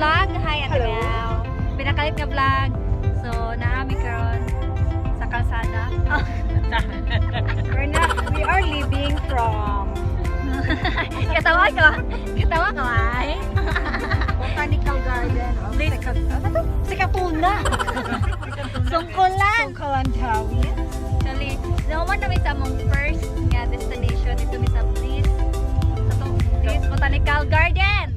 vlog. Hi, Ate Hello. Bel. Pinakalit nga vlog. So, naami karon sa kalsada. We're not, we are leaving from Katawa ka. Katawa ka, ay. Botanical Garden of Sikatuna. Sungkulan. Sungkulan Tawis. Actually, naman namin sa among first nga destination dito mi sa Bliss. Sa to, Bliss Botanical Garden.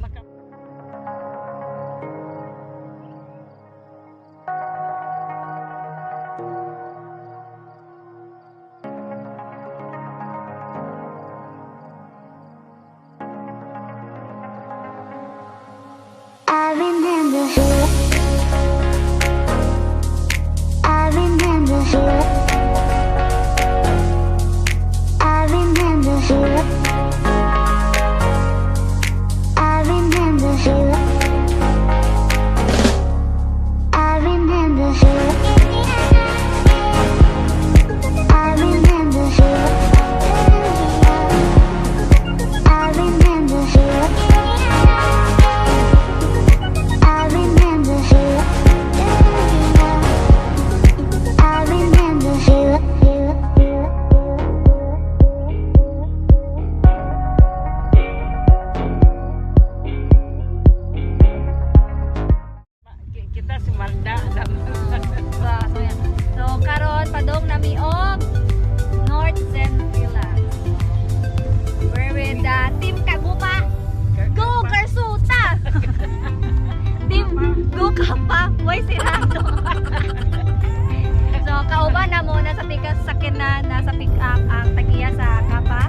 I remember who. I remember who. I remember who. I remember who. I remember who. I remember who. I remember who. I remember who. I remember who. Kita si Malda. Ba, so, yan. So karon padong nami og North Zen Villa. We're with the Team Kagupa. Go Karsuta! Team Go Kapa! Way sirado. So kauban na mo nasa pikas sakyanan, nasa pick up ang tagiya sa Kapa.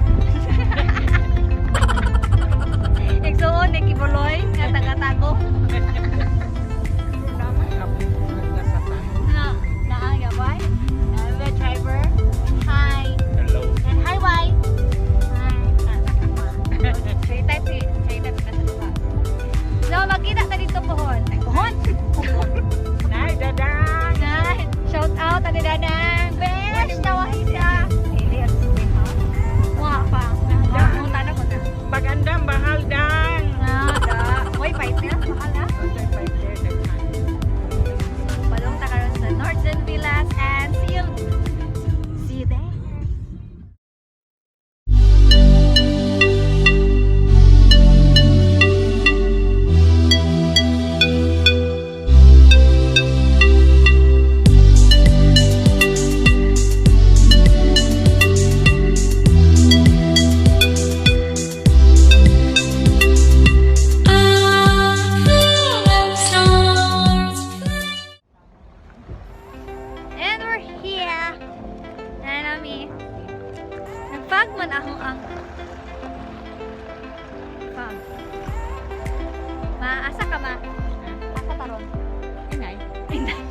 Igsuon ni Kibuloy nga taga-tago. Na, naa nga bay? I'm the driver. Hi. Hello. And hi, Wai. Hi. Siya type si, siya type na sa duha. So, magkita ta dito pohon. Ay, pohon. Nay, dadang. Nay, shout out ani Danang. Besh, tawahi siya. Ili ang suwi ha. Wa pa. Wa na ko na. Pagandang bahal dang. Na, da. Way fighter, mahal na. So, palong ta karon sa Northern Villas and see you there. And we're here. And ami. Nagpag man ako ang fag. Maasa ka ma? Asa taron? Inay. Inay.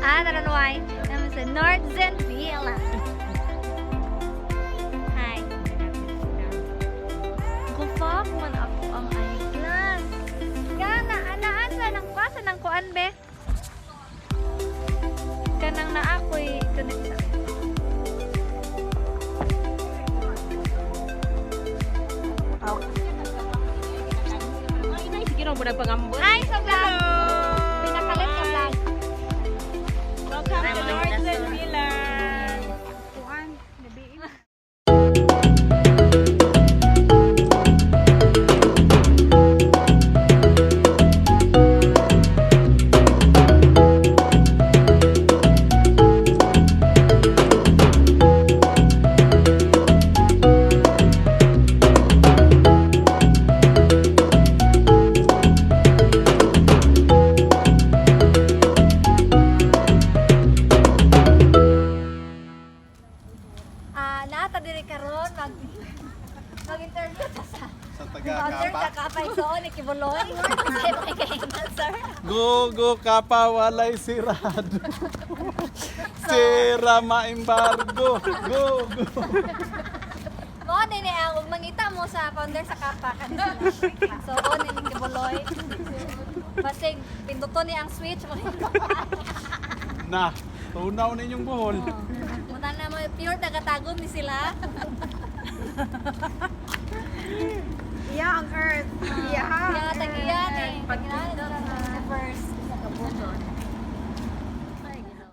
Ah, taron why? Naman sa North Zen Villa. Hi. Gufag man ako ang eyeglass. Gana, anaan sa nang kwasa ng kuan be? Kanang na ako'y connect sa. Inay, sige na mo nagpangambot. Hi sa vlog! Pinakalit ka vlog. Welcome to Northern Villa. Kuan, gabi. Ah, naata diri karon mag-interview ta sa Sa taga founder Kapa. sa Kapay so ni Kibuloy. Kasi may kaingan, sir. Go, go, Kapa, walay sirado. Sira maembargo. Go, go. Mo ni ang ug mangita mo sa founder sa Kapa kanila. So on ni Kibuloy. Basig pinduton ni ang switch mo. Na, tunaw ninyong buhol. Mutan na mo pure taga-tagum ni sila. Iya ang earth. Iya. Iya, tagiyan eh. Tagiyan sa first. Sa kabuton. Ay, gino.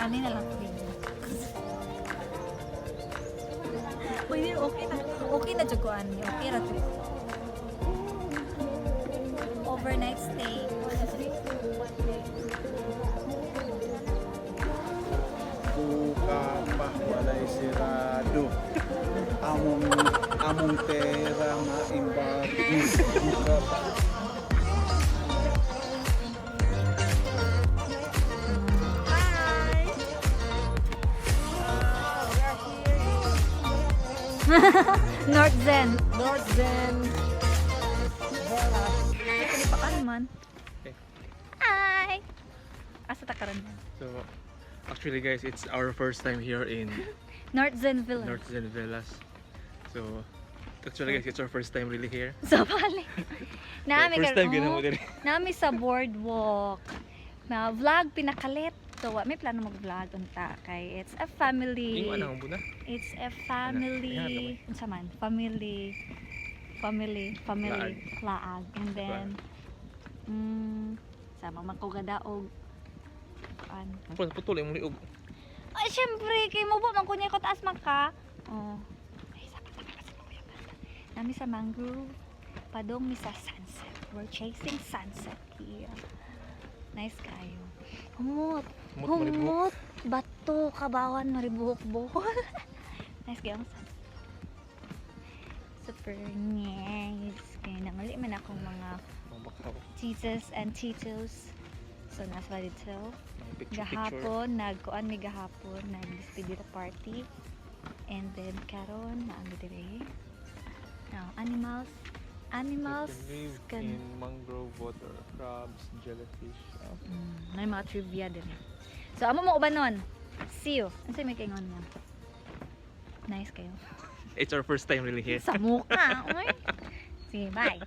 Ani na lang video. Pwede, okay na. Okay na jud ko ani. Okay ra jud ko. Overnight stay. Buka pa, walay sirado. Among tera maimbargo. Buka pa. Hi! North Zen. North Zen. Kalipakan man. Okay. Hi! Asa ta karon? So, actually guys, it's our first time here in North Zen Villa. North Zen Villas. So, actually guys, it's our first time really here. So, bali. Naami First time gina mo oh, diri. Naami sa boardwalk. Na vlog pinakalit. So, wa may plano mag-vlog unta kay it's a family. Ingon na buna. It's a family. Ano? Unsa man? Family. Family, family laag. And then sama man ko gadaog. An. Putol putol imong liog. Ay, syempre, kay mo man kunya ko taas man ka. Oh. Ay, sapat na kasi ko yung bata. Nami sa mangrove, padong mi sa sunset. We're chasing sunset here. Nice kayo. Humot. Humot, maribuhok. Humot. Bato, kabawan, maribuhok buhol. Nice kayo ang sunset. Super nice. Kaya nangali man akong mga Mga bakaw. titas and titos. So, nasa dito. Mga picture picture. Gahapon, nagkuan mi gahapon, nag-despedida party. And then karon naami dire. Now, animals, animals You can live can in mangrove water, crabs, jellyfish. Ah, May mga trivia dire. So amo mo ubanon. See you. Unsa may kaingon mo? Nice kayo. It's our first time really here. Sa mukha. Uy. Sige, bye.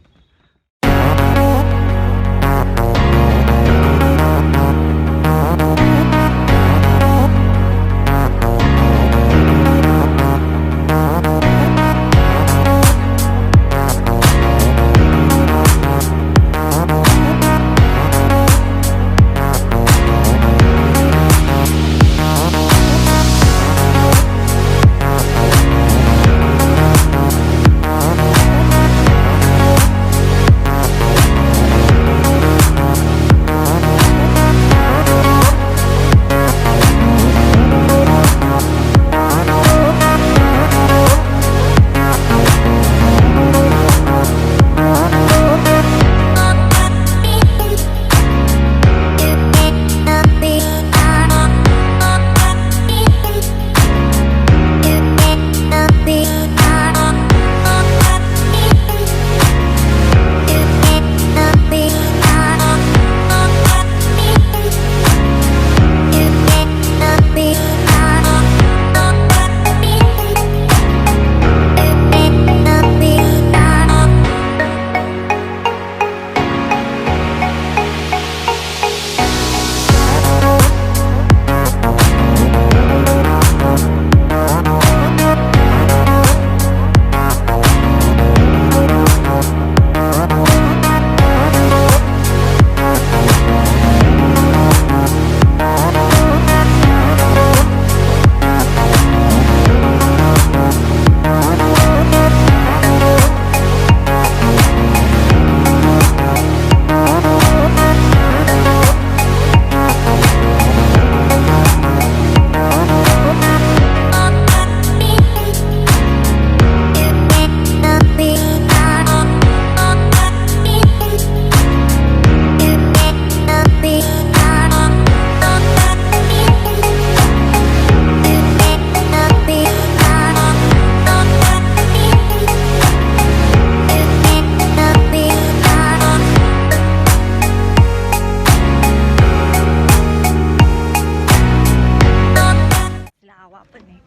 Sila awa pa ni.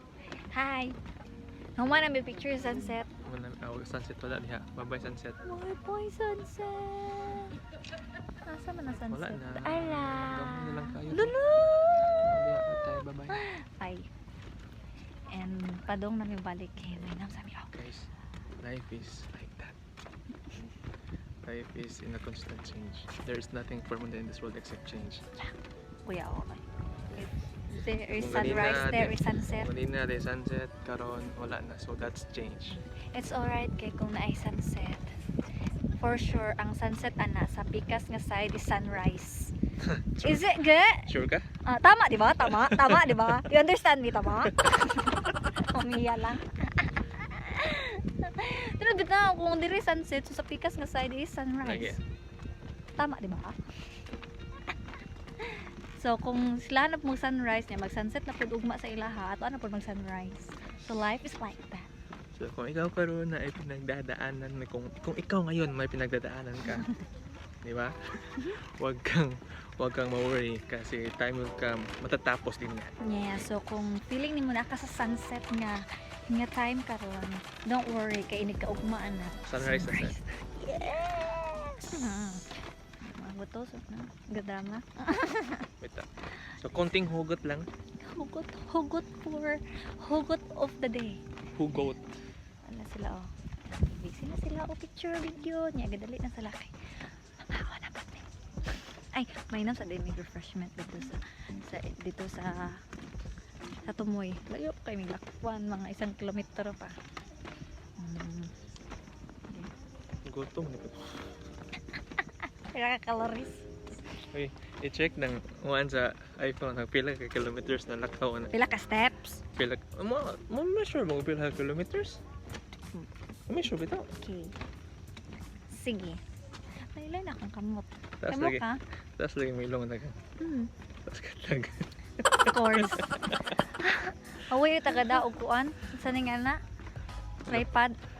Hi. Human na may picture sunset. Wala oh, sunset wala diha. Bye-bye, sunset. Bye bye, sunset. Asa man ang sunset? Wala na. Ala. Gamay na lang kayo. Lulu. Diha tayo, bye-bye. Ay. And padong na mi balik kay may nam sa mi. Oh. Guys, life is like that. Life is in a constant change. There is nothing permanent in this world except change. Kuya, okay. There is Kung sunrise, ganina, there is sunset. Kanina, there's sunset, karon wala na. So that's change. It's alright kay kung naay sunset. For sure, ang sunset ana sa pikas nga side is sunrise. Is it good? Sure ka? Ah, tama, di ba? Tama, tama, di ba? You understand me, tama? Umiya lang. Pero bitaw kung diri sunset, so sa pikas nga side is sunrise. Lagi. Tama, di ba? So kung sila na mag sunrise niya, mag sunset na pud ugma sa ilaha, ato na pud mag sunrise. So life is like that. So kung ikaw karon na ay pinagdadaanan, may kung ikaw ngayon may pinagdadaanan ka, di ba? Huwag kang ma-worry kasi time will come, matatapos din yan. Yeah, so kung feeling nimo na ka sa sunset nga nga time karon, don't worry kay inig ka ugma na. Sunrise na sad. Yes. Mga buto so na. Gadama. Wait ah. So konting hugot lang, Hugot, hugot for hugot of the day. hugot. Wala sila oh. Busy na sila oh, picture video niya gadali na sila kay. Ako na pati. Ay, may nam sa day may refreshment dito sa Tumoy. Layo pa kay miglakwan mga 1 kilometro pa. Gutom na po. Pila ka calories? Uy, i-check ng one sa iPhone ang pila ka kilometers na lakaw na. Pila ka steps? Pila mo mo measure mo pila ka kilometers? Measure bitaw. Okay. Sige. May na akong kamot. Taas Kamo lagi. ka? Taas lagi may ilong na ka. Taas ka talaga. Of course. Away taga daog kuan. Sa ning ana? Tripod. Pa.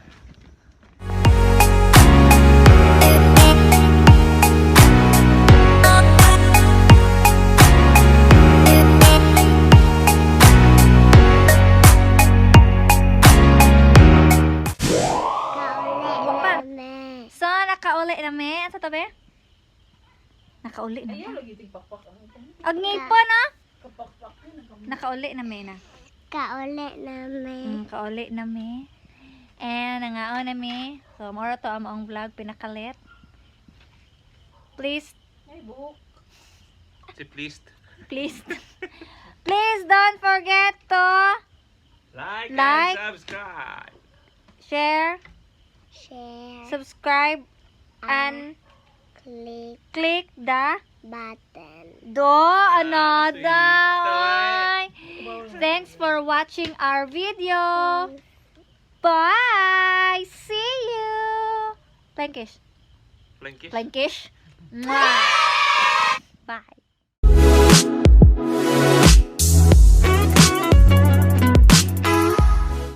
So, nakauli na me. Sa tabi? Nakauli na me. Ag ngipon ah. Nakauli na me na. Kauli namin. Kauli na me. And nangaon na me. So, moro to ang maong vlog pinakalit. Please, Ay, buhok. Si pleased. Please. Please don't forget to Like, Like. and subscribe. share, Share. Subscribe, and Click click the button. do another. Sweet. Thanks for watching our video. Bye. See you. Plankish. Plankish. Plankish. Mwah. Bye.